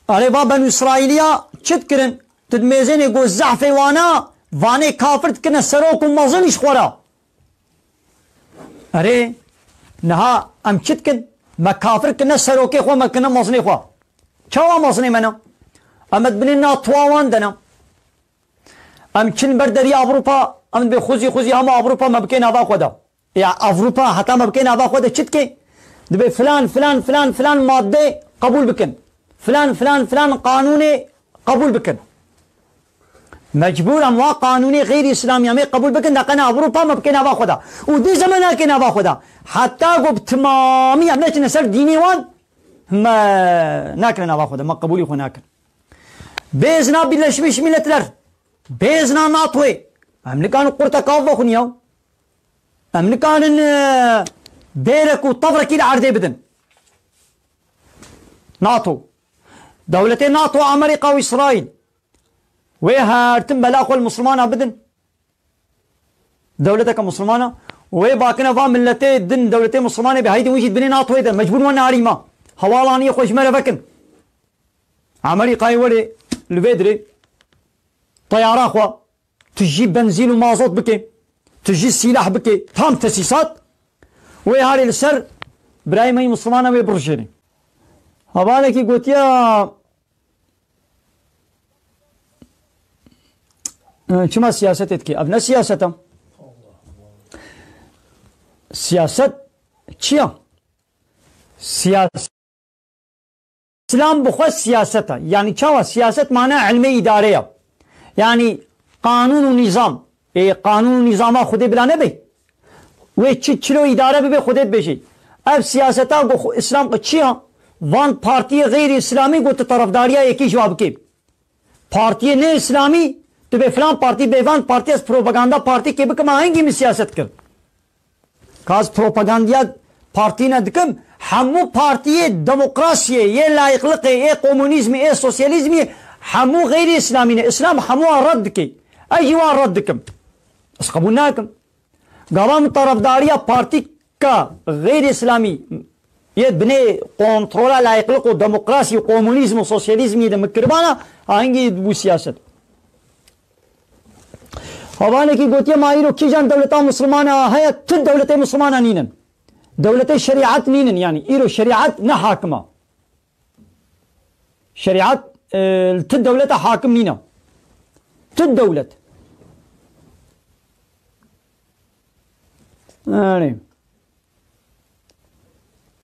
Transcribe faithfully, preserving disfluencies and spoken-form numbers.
Erê va Benû Îsraîliya çi dikirin? Tu di mêzênê got zehfê wana, vanê kafir dikirine serok û mezin ji xwe re. Erê, niha em çi dikin? Me kafir kirine serokê xwe, me kirine mezinê xwe. Çawa mezinê me ne? Em di binê natoa wan de ne. Em çin ber derî Ewropa, em dibê xuzî xuzî hema Ewropa me bikê nava xwe de. Ya Ewropa heta me bikê nava xwe de çi dike? Dibê filan, filan, filan, filan madde qebûl bikin. Filan, filan, filan qanûnê qebûl bikin. Mecbûr em wa qanûnê xeyrî îslamî em ê qebûl bikin, de qena Ewropa me bikê nava xwe de. Û dî zeme nake nava xwe de. Heta ku bi timamî em neçine ser dînê wan, me nakine nava xwe de, me qebûlî xwe nakin. Bêzna Birleşmiş Milletler, bêzna natoyê. Em nikarin qurteka vexwin ya. Em nikarin, e, bêrek û tevrekî li erdê bidin. NATO. Dewletê NATO, Amerîka û Îsraîl. Wê her tim bela xwe li Musulmana bidin. Dewleteke Musulmana. Wê bakine va milletê din, dewletê Musulmanê be, heydin wî jî dibinê NATOyê de. Mecbûr wan arî ma. Hewalaniyê xwe ji me re vekin. Amerîkayê were li vê dirê teyara xwe, tu jî benzîn û mazot bike, tu jî sîlah bike, tam tesîsat, wê harê li ser birayê me yî Musulmana wê birijêne. Hevalekî gotiya, e, çima siyasetê dike? Ev ne siyaset e. Siyaset çi ya? Siyaset, Îslam bi xwe siyaset e. Yanî çawa? Siyaset mana ilmê îdare ye. Yanî qanûn û nîzam. Ê, qanûn û nîzama Xwedê bila nebe. Wê çi çilo îdare bibe, Xwedê dibêje. Ev siyaseta ku xwe Îslam çi ya? Van partiyê xeyrî Îslamî ku tu terefdariya yekî ji wa bikê. Partiyê ne Îslamî, tu bê filan partî, bê van partî, ez propaganda partîkê bikim, a hingî min siyaset kir. Ka ez propagandiya partî ne dikim, hemû partiyê demokrasiyê, yê layîqliqê, yê komunîzmê, yê sosyalîzmê, hemû xeyrî Îslamî ne. Îslam hemû wan red dike. Ez jî wan red dikim. Ez qebûl nakim. Gava min terefdariya partîka xeyrî Îslamî yê binê kontrola layîqliq û demokrasî û komunîzm û sosyalîzmî de min kiribana, a hingî bû siyaset. Hevalekî gotiye, ma îro kîjan dewleta Musulmana heye? Tu dewletê Musulmana nînin. Dewletê şerîet nînin, yanî îro şerîet ne hakim a. Şerîet, e, li tu dewleta hakim nîne. Tu dewlet. Erê.